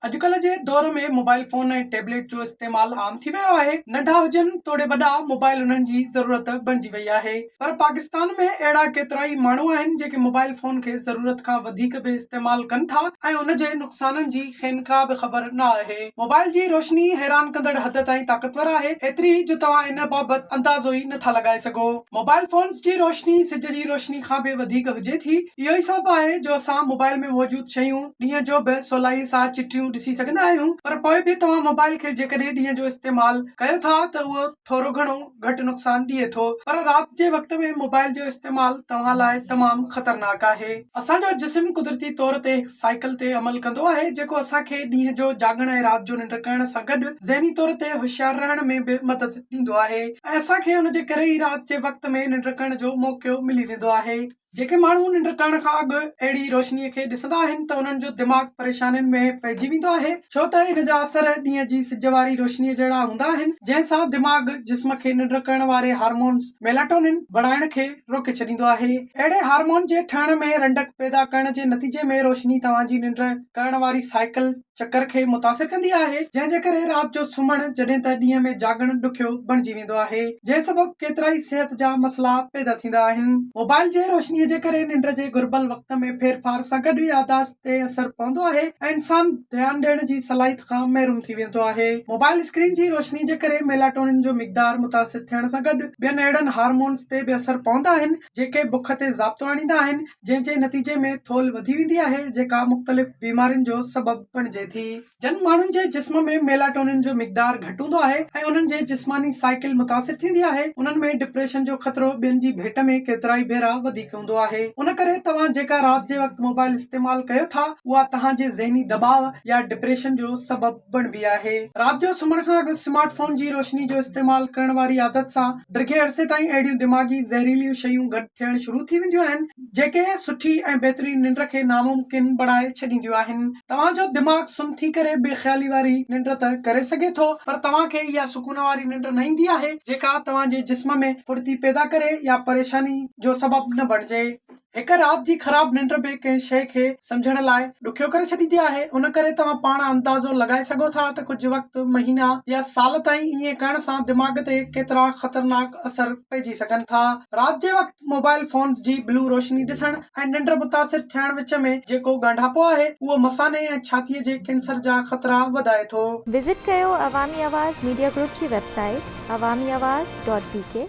اڄڪلهه جي دور ۾ موبائل فون ۽ ٽيبليٽ جو استعمال عام ٿي ويو آهي. ننڍا هجن توڙي وڏا موبائل انهن جي ضرورت بڻجي وئي آهي. پر پاڪستان ۾ اهڙا ڪيترائي ماڻهو آهن جيڪي موبائل فون کي ضرورت کان وڌيڪ به استعمال ڪن ٿا ۽ ان جي نقصانن جي کين ڪا به خبر نه آهي. موبائل جي روشني حيران ڪندڙ حد تائين طاقتور آهي، ايتري جو توهان ان بابت اندازو ئي نٿا لڳائي سگهو. موبائل فونز جي روشني سج جي روشني کان به وڌيڪ هجي ٿي. اهو ئي سبب آهي جو اسان موبائل ۾ موجود شيون ڏينهن جو به سولائيء سان چٽيون ڏسي سگهندا آهيون پر پوء به توهان موبائل کي جيڪڏهن ڏينهن جو استعمال ڪيو ٿا ته اهو ٿورو گهڻو گهٽ نقصان ڏئي ٿو پر رات جي وقت ۾ موبائل جو استعمال توهان لاء تمام خطرناڪ آهي. اسان جو جسم قدرتي طور تي هڪ سائيڪل تي عمل ڪندو آهي جيڪو اسان کي ڏينهن جو جاڳڻ ۽ رات جو ننڊ ڪرڻ سان گڏ ذهني طور تي هوشيار رهڻ ۾ به مدد ڏيندو آهي ۽ اسان کي ان جي ڪري ئي رات جي وقت ۾ ننڊ ڪرڻ جو موقعو ملي ويندو آهي. جيڪي ماڻهو ننڊ ڪرڻ کان اڳ اهڙي روشنيء کي ڏسندا آهن ته انهن جو دماغ پريشانين ۾ پئجي ويندو آهي، ڇو ته ان جا اثر ڏينهن جي سج واري روشنيء جهڙا هوندا آهن، جنهن سان دماغ جسم کي ننڊ ڪرڻ واري هارمونز ميلاٽونن بڻائڻ کي روڪي ڇڏيندو آهي. اهڙي هارمون جي ٺهڻ ۾ رنڊڪ پيدا ڪرڻ جي نتيجي ۾ روشني توهان جي ننڊ ڪرڻ واري سائيڪل، چڪر کي متاثر ڪندي آهي، جنهن جي ڪري رات جو سمهڻ جڏهن ته ڏينهن ۾ جاڳڻ ڏکيو بڻجي ويندو آهي، جنهن سبب ڪيترائي صحت جا مسئلا پيدا ٿيندا آهن. موبائل جي روشنيء جي ڪري ننڊ جي گهربل وقت ۾ ڦيرڦار سان گڏ يادداشت تي اثر پوندو آهي ۽ انسان ڌيان ڏيڻ جي صلاحيت کان محروم ٿي ويندو آهي. موبائل اسڪرين جي روشني جي ڪري ميلاٽونن جو مقدار متاثر ٿيڻ سان گڏ ٻين اهڙن هارمونز تي به اثر پوندا آهن، جيڪي بک تي ضابطو آڻيندا آهن. جنهن جي نتيجي ۾ ٿولهه وڌي ويندي آهي جيڪا مختلف بيمارين جو سبب بڻجي ٿي. جن ماڻهن جي جسم ۾ ميلاٽونن جو مقدار گهٽ هوندو آهي ۽ انهن جي جسماني سائيڪل متاثر ٿيندي آهي انهن ۾ ڊپريشن جو خطرو ٻين جي ڀيٽ ۾ ڪيترائي ڀيرا وڌيڪ هوندو آهي. ان ڪري توهان جيڪا رات جي وقت موبائل استعمال ڪيو ٿا اها توهان جي ذهني دٻاء يا ڊپريشن جو سبب بڻبي آهي. رات جو سمهڻ کان اڳ سمارٽ فون جي روشني جو استعمال ڪرڻ واري عادت سان ڊگهي عرصي تائين اهڙيون دماغي زهريليون شيون گڏ ٿيڻ شروع ٿي وينديون آهن، جيڪي سٺي ۽ بهترين ننڊ کي ناممڪن بڻائي ڇڏينديون آهن. توهان جو دماغ سن ٿي ڪري بي خيالي واري ننڊ ته ڪري سگهي ٿو، پر توهان کي اها سڪون واري ننڊ نه ايندي آهي، جيڪا توهان جي جسم ۾ ڦڙتي پيدا ڪري يا پريشاني جو سبب نه بڻجي. هڪ رات جي خراب ننڊ به ڪنهن شيء کي سمجهڻ لاء ڏکيو ڪري ڇڏيندي آهي، ان ڪري توهان پاڻ اندازو لڳائي سگهو ٿا ته ڪجهه وقت، مهينا يا سال تائين ائين ڪرڻ سان دماغ تي ڪيترا خطرناڪ اثر پئجي سگهن ٿا. رات جي وقت موبائل فونز جي بلو روشني ڏسڻ ۽ ننڊ متاثر ٿيڻ وچ ۾ جيڪو ڳانڍاپو آهي، اهو مثاني ۽ ڇاتيء جي ڪينسر جا خطرا وڌائي ٿو. وزٽ ڪيو عوامي آواز ميڊيا گروپ جي website Awami Awaz dot B K.